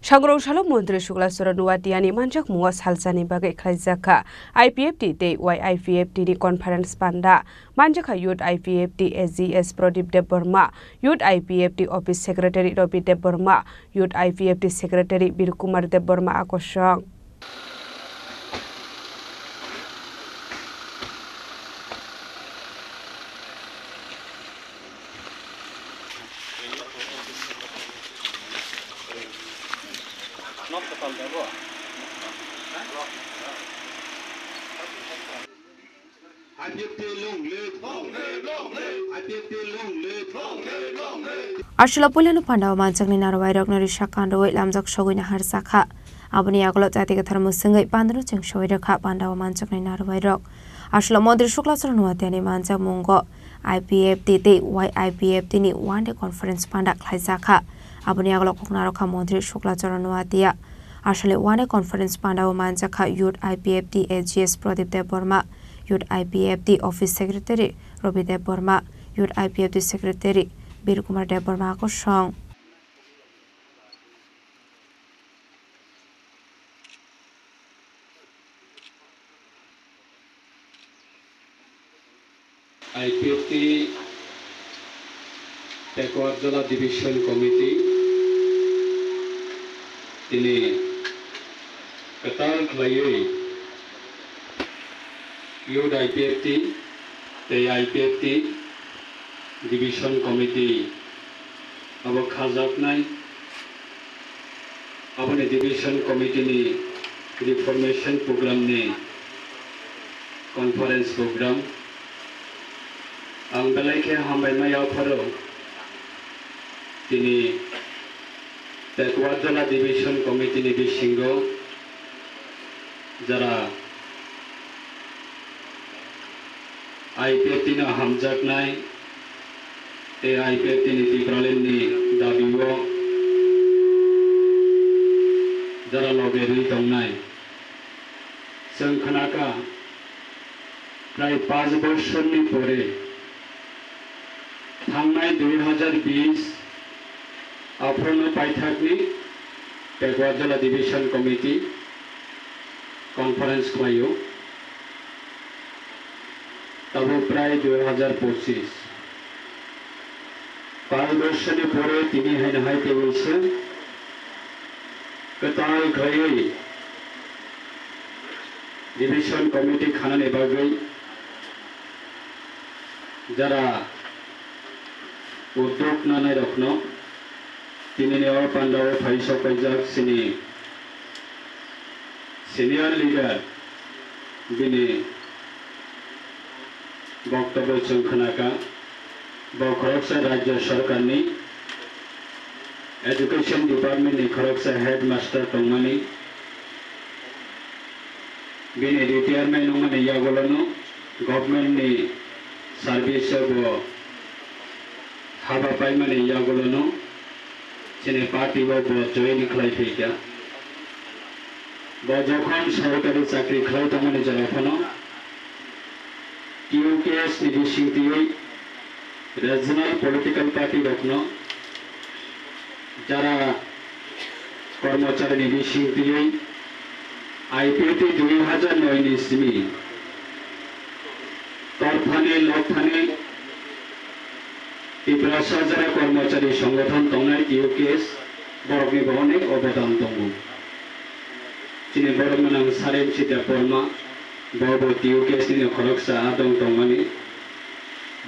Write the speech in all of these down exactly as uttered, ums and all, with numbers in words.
Sangrong salo Montri Sukla Charan Noatiani manjakmungo salsani bagwi khlaijak kha I P F T tei Y I P F T ni conference panda. Manjakha Youth I P F T A G S Pradip Debbarma, Youth I P F T Office Secretary Rabi Debbarma, Youth I P F T Secretary Birkumar Debbarma akosong. Aswkla puilano pandao manjaknai narwuirokno risa kanrwi lamjak sogwino harsa kha. Aboni yagulo jati kwthar mwswngwi pandano chwng sogwi rwkha pandao manjaknai narwuirok. Aswkla Montri Sukla Charan Noatiani manjakmungo I P F T tei Y I P F T ni one day conference panda khlaijakha. Aboni yagulo koknarokha Montri Sukla Charan Noatia. Aswkla one day conference pandao manjakha Youth I P F T A G S Pradip Debbarma, Youth I P F T Office Secretary Rabi Debbarma, Youth I P F T Secretary Birkumar Debbarma akosong. I P F T Tekwar Jola Division Committee tini kwtal khlaiwi Youth I P F T tei I P F T Division Committee abo khajaknai. Aboni Division Committee ni Reformation Program ni Conference Program. Ang belai khe hambai ma yapharo tini Tekwar Jola Division Committee ni bisingo jara I P F T no hamjaknai tei I P F T ni Tipraland ni dabi o jara loge rwi tongnai. Chwng khnakha, prai panch bosorni pore thangnai dui hajar bis aphuru paithakni Tekwar Jola Division Committee conference khlaio. Tabuk prai dui hajar pochis. Panch bosorni pore tini haino hai teibo se kwtal khlaiwi Division Committee khanani bagwi jara uddog nanairokno tinini o pandao phai sopaijak chini senior leader, bini boktobyo chwng khnakha. Bo khoroksa Rajya Sarkarni Education Department ni khoroksa headmaster tongmani. Bini retirement wngmani yagulono government ni service o bo haba paimani yagulono chini party o bo join khlai phaikha. Bo jokhon sorkari chakri khlai tongmani jora phano T U K S ni bisingtwi regional political party rokno jara kormochari ni bisingtwi I P F T dui hajar noi ni simi torthani lokthani Tiprasa jara kormochari songothon tongnai T U K S borokni bo onek obodan tongo. Chini borok mwnang Sarensi Debbarma, bo bo T U K S ni khoroksa adong tongmani.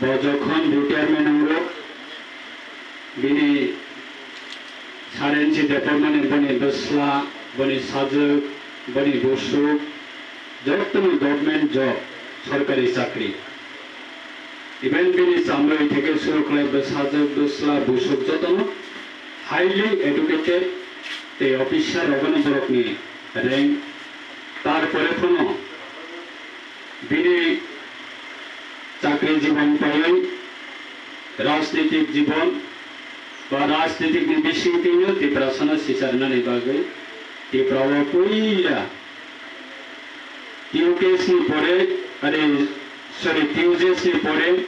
Bo jokhon retirement wngo, bini Sarensi Debbarmani boni bwsla, boni sajwk, boni busuk, jotono government job, sorkari chakri. Even bini chamrwi theke suru khlai bwsajwk, bwsla, busuk jotono highly educated tei officer rogano borokni rank. Tarpore phano bini chakri jibon paiwi rajnitik jibon ba rajnitik ni bisingtwino Tiprasano sicharnani bagwi Tripura o puila T U K S ni pore, are, sorry, T U J S ni pore,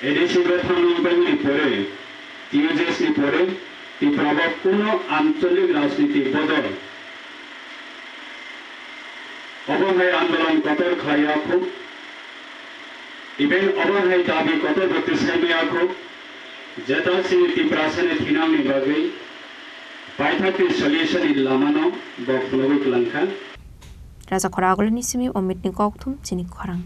A D C bethang nang paimani pore, T U J S ni pore, Tiprabo kuno ancholik rajniti bodol obo hai andolon kotor khlaiya khuk, even obo hai dabi kotor bo tisai maya khuk, jeta chini Tiprasani thinangni bagwi paithakni solution ni lamano bo phunugwi kwlangkha. Raja Khora Agulini simi Omitni kokthum chini khorang.